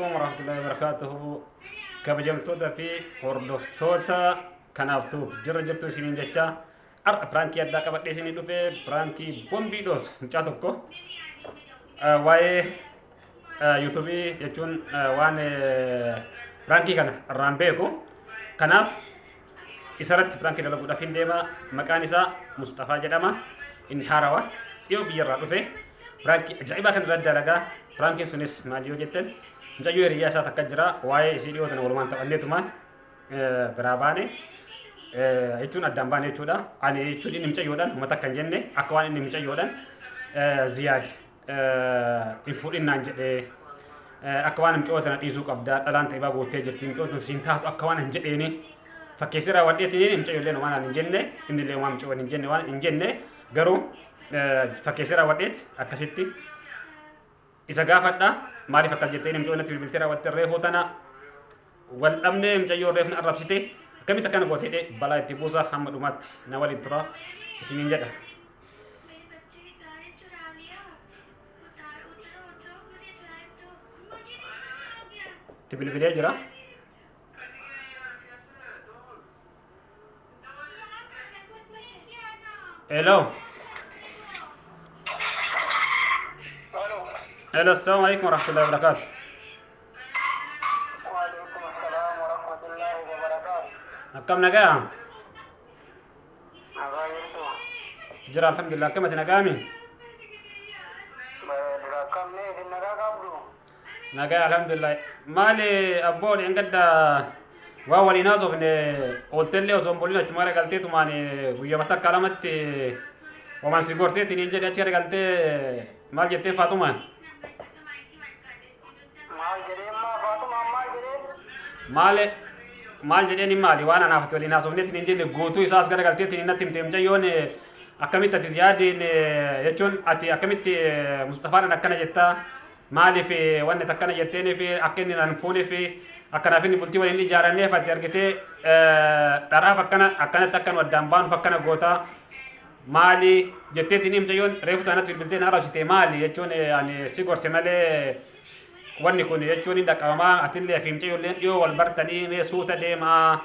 Alaikum warahmatullahi wabarakatuhu. Kabajamtoota fi hordoftoota kanaaftuuf jirra jirtu isiniin jecha har'a piraankii addaa qabadhee isinii dhufe piraankii bombii dhoosu mucaa tokko waa'ee yuutuubii jechuun waan piraankii kana irraan beeku kanaaf isarratti piraankii dalaguudhaaf hin deema. Maqaan isaa Mustafaa jedhama. Inni haarawa dhiyoo biyyarraa dhufe piraankii ajaa'ibaa kan irratti dalagaa. Piraankiin sunis maal yoo jettan mucayyoo hiriyyaa isaa takka jira waa'ee isii dhiyoo tana walumaan taphanneetumaan biraa baane jechuun addaan baane jechuudha. Ani jechuun inni mucayyoodhaan uummata akka hin jenne akka waan inni mucayyoodhaan Ziyaad hin fuudhinnaan jedhee akka waan mucayyoo tana dhiisuu qabdaa dhalaan ta'ibaa guuttee jirti mucayyoon tun siin taatu akka waan hin jedheeni fakkeessee raawwadheetiin mucayyoo illee waan hin jenne inni illee waan mucayyoon hin jenne waan hin jenne garuu fakkeessee raawwadheet akkasitti isa gaafadha. Maaliif akkas jettee mucayyoo natti bilbiltee raawwatte reefuu tana wal dhabnee mucayyoo reefna arrabsite akkamitti akkana gootee balaa itti buusa hamma dhumaatti na waliin tura isiniin jedha. Itti bilbilee jira. Hello. Hello, assalamu alaikum warahmatullahi wabarakatuh. Waalaikum assalam warahmatullahi wabarakatuh. Akkam nagaa? Nagaa jirtu? Jira alhamdulillah. Akkamati nagaami? Dura akkamne isin nagaa qabdu? Nagaa alhamdulillah. Maali abboon engadda waa waliin haasofne ooltellee osoo hin bulin achuma gara galteetumaan guyyaa takka lamatti wamaan si gorseetiin hin jedhe achi gara galtee maal jetteen Faatumaan? Maal jedheen maa Faatumaan maal jedheen? Maal maal jedheen hin maali waan anaaf waliin haasofneetiin hin jenne guutuu isaas gara galteetiin natti himte mucayyoon akkamitti ati Ziyaadiin jechuun ati akkamitti Mustafaadhaan akkana jettaa maaliif wanni akkana jetteeniif akka inni nan fuuneef akkanaaf inni bultii waliin ijaaranneef ati argitee dharaaf akkana akkanatti akka nu addaan baanuuf akkana gootaa maali jetteetiin mucayyoon reefu taanatti bilbiltee na arrabsite maali jechuun ani si gorse malee wanni kun jechuun hin dhaqqabamaa atillee fi mucayyoolleen dhiyoo wal bartanii mee suuta deemaa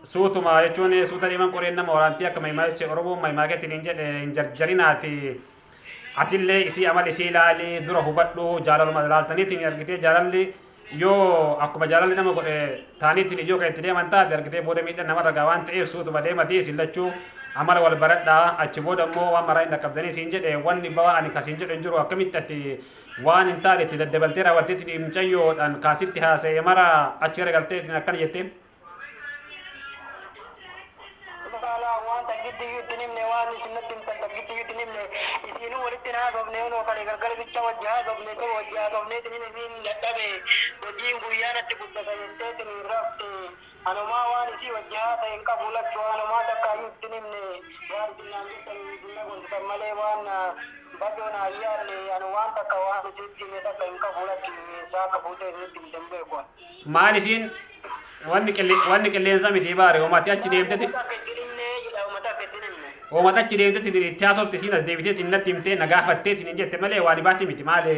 suutuma jechuun suuta deeman qoreen nama waraantii akka maimaayisse Oromoon maimaakeetiin hin jedhe hin jarjarinaati. Atillee isii amal isii ilaali dura hubadhu jaalaluma ilaaltaniitiin argitee jaalalli yoo akkuma jaalalli nama godhe taaniitiin ijoo kan itti deeman taate argitee booda miidhaan namarra gaa waan ta'eef suutuma deematii isin lachuu amala wal baradhaa achi booda immoo waan maraa hin dhaqqabdanii siin jedhe wanni ba'aa ani kasiin jedhu hin jiru akkamitti ati waan hin taane itti daddabaltee raawwatteetiin mucayyoodhaan kaasitti haasa'e mara achi garagalteetiin akkana jetteen. Alaa waan takkitti iyyuu itti himne waan isin natti himtan takkitti iyyuu itti himne isinuu walitti hin haasofne hunoo kale galgala bicha wajji haasofne ta'u wajji haasofneetiin isiin dadhabe hojiin guyyaa natti guddata jetteetiin hin rafte anumaa waan isii wajji haasa'e hin qabu lakki waanumaa takka iyyuu itti himne waan isin naan jettan isin dhagoonsitan malee waan badoo naa yaalle anu waan takka waan isitti hime takka hin qabu lakki saaka fuutee isinitti himte hin beeku. Maal isiin wanni qilleensa miti baare hoomatti achi deemteti hoomatti achi deemteti itti haasofte isiin as deebiteetiin natti himtee na gaafatteetiin hin jette malee waan baatti miti maali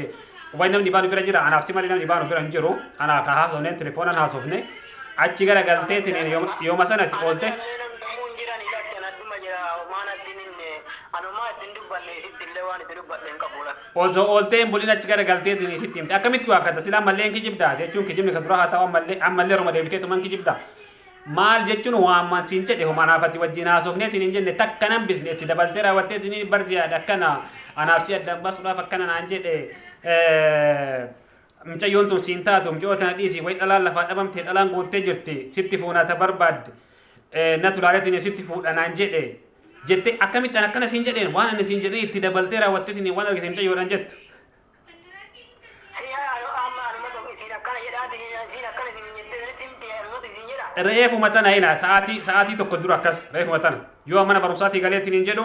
waan namni baanu bira jira anaaf si malee namni baanu bira hin jiru anaa ka haasofne telefoonaan haasofne achi gara galteetiin yooma sanatti oolte. Osoo ooltee hin bulin achi gara galteetiin isitti himte akkamitti waakkata silaa ammallee hin kijibdaa jechuun kijibni ka dura haa ta'u ammallee ammallee roma deebiteetuman kijibdaa. Maal jechuun waan man siin jedhe homa anaaf ati wajjin haasofneetiin hin jenne takka nan bisne itti dabaltee raawwatteetiin barziyaadha akkana anaaf si addaan baasuudhaaf akkana naan jedhe mucayyoon tun siin taatu mucayyoo tana dhiisi wayi dhalaan lafaa dhabamte dhalaan guuttee jirti sitti fuunaa ta barbaadde na tulaaleetiin sitti fuudha naan jedhe jette akkamitti an akkana siin jedheen waan ani siin jedheen itti dabaltee raawwatteetiin waan argite mucayyoodhaan jettu. Reefuma tana ina sa'aatii tokko dura akkas reefuma tana yoo mana barumsaatii galeetiin hin jedhu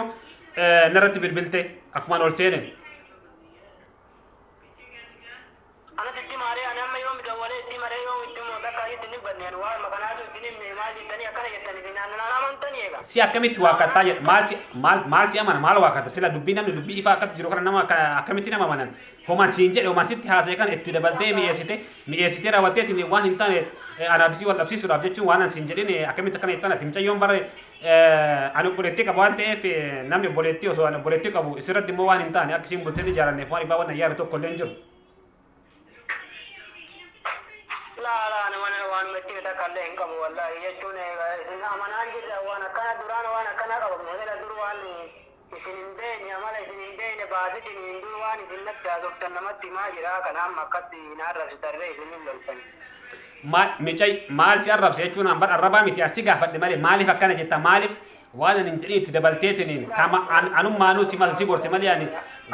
narratti bilbilte akkumaan ol seene. Anatti itti maaree ani amma yoom dawwalee itti maree yoom itti immoo takka itti hin banne ani waan makanaatu itti himne maal jettanii akkana jettanii fi naan amantanii eega. Si akkamitti waakkataa jedha maal si maal maal si amana maal waakkata sila dubbii namni dubbii ifaa akkatti jiru kana nama akkamitti nama amanan homaan siin jedhe homaan sitti haasa'e kana itti dabaltee mi'eessite mi'eessitee raawwatteetiin waan hin taane anaaf isii wal dhabsiisuudhaaf jechuun waan an siin jedhin akkamitti akkana jettan ati mucayyoon bara ani obboleettii qaba waan ta'eef namni obboleettii osoo ani obboleettii qabu isirratti immoo waan hin taane akka isiin bultee ijaaranneef waan ifaa waan ayyaara tokko illee hin jiru. Laa laa ani mana waan itti takka illee hin qabu wallaahi jechuun isin amanaan jirra waan akkana duraan waan akkana qabamu sila dur waan isin hin beekne amala isin hin beekne baasitin hin dur waan isin natti haasoftan namatti himaa jira kana amma akkatti na arrabsitarree isin hin loltan. Micay maal si arrabse jechuun an bar arrabaa miti asi gaafadhe malee maaliif akkana jetta maaliif waan ani hin jedhin itti dabalteetiniin kama anummaanuu si masa si gorse malee ani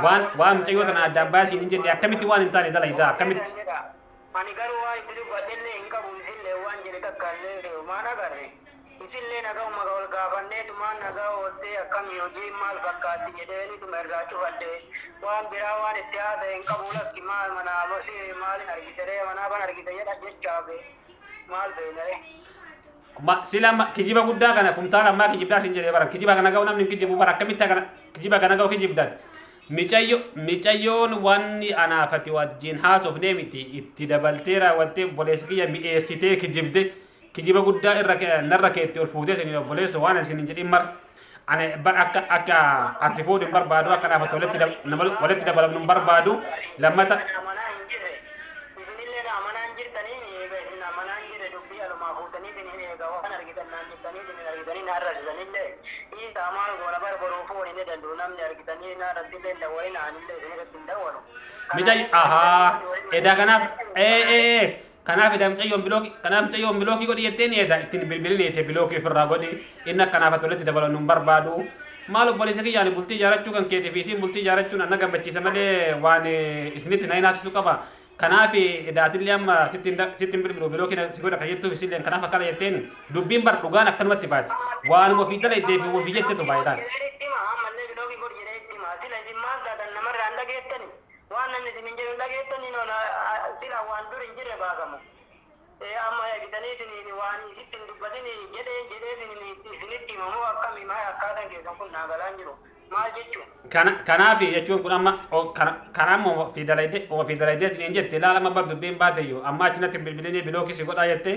waan waan mucayyoo tana addaan baasiin hin jenne akkamitti waan hin taane dalaydaa akkamitti. Ani garuu waan itti dubbadhellee hin qabu isillee waan jedhe takka illee maan agarre. Isillee nagaa wal gaafanneetumaan nagaa ooltee akkamii hojiin maal fakkaatti jedheenituma irraa cufadhe waan biraa waan itti haasa'e hin qabu lakki maal manaa bosee maalin argite manaa ban argite jedha jechaafe maal beeknare. Sila kijiba guddaa kana kumtaala ammaa kijibdaa sin jedhee bara kijiba kana ga'u namni hin kijibu bara akkamitti kana kijiba kana ga'u kijibdaati. Micayyo micayyoon wanni anaafati wajjin haasofnee miti itti dabaltee raawwattee obboleessa kiyya mi'eessitee kijibde kijiba guddaa irra narra keetti ol fuutee isin obboleessa waan isin hin jedhin mar ani bar akka akka ati fuudhu hin barbaadu akka anaafati walitti nama walitti dabalamnu hin barbaadu lammata. Amanaa hin jirre isinillee na amanaa hin jirtanii eega isin amanaa hin jirre dubbii alumaa fuutanii isin eega waan argitan naan jettanii isin argitanii na arrabsitanillee dhiisaa maal goona bar boruu foon hin danda'u namni argitanii na irrattillee hin dawwalin anillee isin irratti hin dawwalu. Micay ahaa edaa kanaaf ee ee kanaaf edaa mucayyoon bilookii kanaaf mucayyoon bilookii godhi jettee ni edaa ittiin bilbilin eete bilookii ofirraa godhi inni akkanaaf walitti dabalannu hin barbaadu. Maal obboleessa kiyyaan bultii ijaarrachuu kan keetii fi isiin bultii ijaarrachuun anna gammachiisa malee waan isinitti na hinaafsisu qaba. Kanaaf edaatillee amma sitti hin bilbilu bilookii si godha kan jettuuf isillee kanaaf akkana jetteen dubbiin bar dhugaan akkanumatti baati. Waanuma ofii dalaydee fi ofii jettetu baay'inaan. Ammallee bilookii godhi jedhee itti hima sila isin maal taatan namarraa hin dhageettani waan namni isin hin jedhu hin dhageettani sila waan dur hin jirre baasamu. Amma eegitanii isin waan isitti hin dubbatin jedhee jedhee isinitti himamoo akkamii maal akkaataan keessan kun naa galaan jiru maal jechuun. Kanaaf jechuun kun amma kana amma ofii dalaydee ofii dalaydee isin jette ilaala amma bar dubbiin baateyyuu amma achinatti bilbilinii bilookii si godhaa jette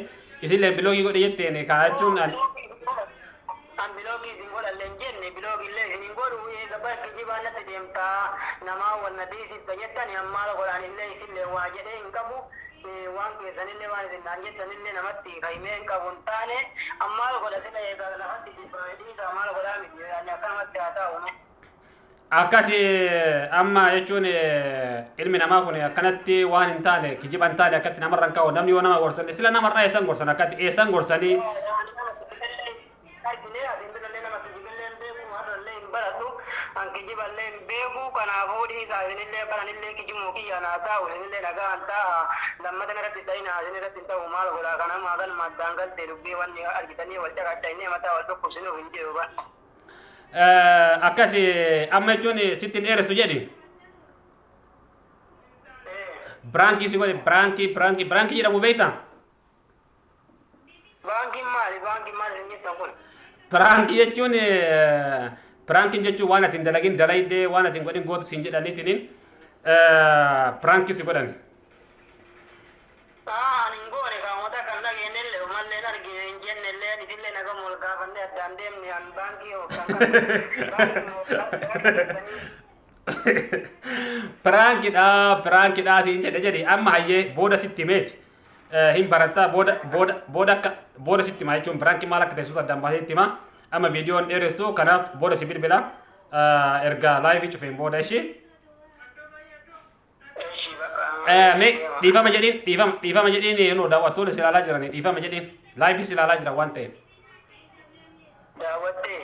isillee bilookii godhi jetteen kana jechuun An bilookii isin godhallee hin jenne bilookii illee isin hin godhu eega bar kijibaa natti deemtaa namaa wal na dhiisifta jettani ammaala godhaan illee isillee waa jedhee hin qabu waan keessanillee waan isin naan jettanillee namatti kaymee hin qabu hin taane ammaala godha sila eega lafatti dhiisaa maal godhaa miti ani akkanumatti haa ta'u. Akkas amma jechuun ilmi namaa kun akkanatti waan hin taane kijiba hin taane akkatti namarra hin kaa'u namni yoo nama gorsan sila namarraa eessan gorsan akkatti eessan gorsanii. Argine asin birallee nama kijibillee hin beeku har'allee hin baradhu an kijiballee hin beeku kanaafuu dhiisaa isinillee kananillee kijimuu kiyya naa taa'u isinillee nagaa an taa'a lammata irratti ta'ina isin irratti hin ta'u maal godhaa kanama galma addaan galte dubbii wanni argitanii wal caqadha mataa wal dhukkubsinuuf hin jiru ban. Akkas amma jechuun sitti hin dheeressu jedhi. Biraankii si godhe biraankii biraankii biraankii jedhamu beektaa? Baankiin maali? Baankiin maali isin jettan kun? Biraankii jechuun biraankiin jechuun waan ati hin dalagin dalaydee waan ati hin godhin gootu siin jedhaniitiin biraankii si godhan. Ani hin goone qaamota kan dhageenyellee umallee argine hin jennellee isillee nagaa wal gaafannee addaan deemne an baankii hookan kan. Biraankiidha biraankiidha siin jedhe jedhi amma hayyee booda sitti himeeti. Hin barattaa booda booda booda akka booda sitti himaa jechuun biraankii maal akka ta'e suuta addaan baasee sitti himaa. Amma viidiyoon dheeressu kanaaf booda si bilbila erga laayivii cufeen booda ishee. Mee dhiifama jedhiin dhiifama dhiifama jedhiin yeroo daawwattoonni si ilaalaa jiran dhiifama jedhiin laayivii si ilaalaa jiran waan ta'eef. Daawwattee.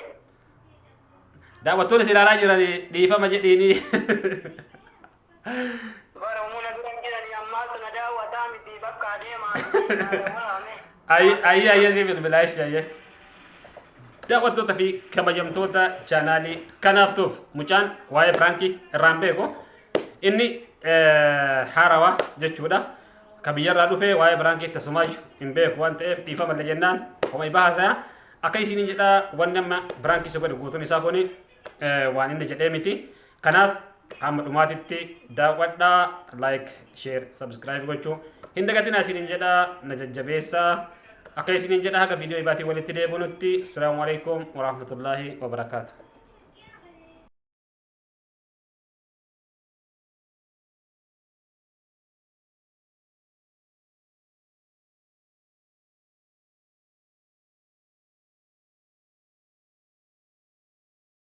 Daawwattoonni si ilaalaa jiran dhiifama jedhiini. Bara humna dura jiranii ammaa sana daawwataa miti bakka adeemaa. Ayyee ayyee si bilbilaa ishee ayyee. Daawwattoota fi kabajamtoota chaanaalii kanaaf tuuf mucaan waa'ee biraankii irraan beeku inni Haarawaa jechuudha. Ka biyyarraa dhufe waa'ee piraankii tasumaayyuu hin beeku waan ta'eef dhiifamallee jennaan homa bahaasa. Akka isiniin jedhaa, wanni amma piraankii isa godhe guutuun isaa kuni waan inni jedhee miti. Kanaaf hamma dhumaatitti daawwadhaa, like, share, subscribe gochuu hin dagatinaa isiniin jedhaa, na jajjabeessaa. Akka isiniin jedhaa, haga viidiyoo ibaatii walitti deebinutti, assalaamu alaikum warahmatullaahi wabarakaatu.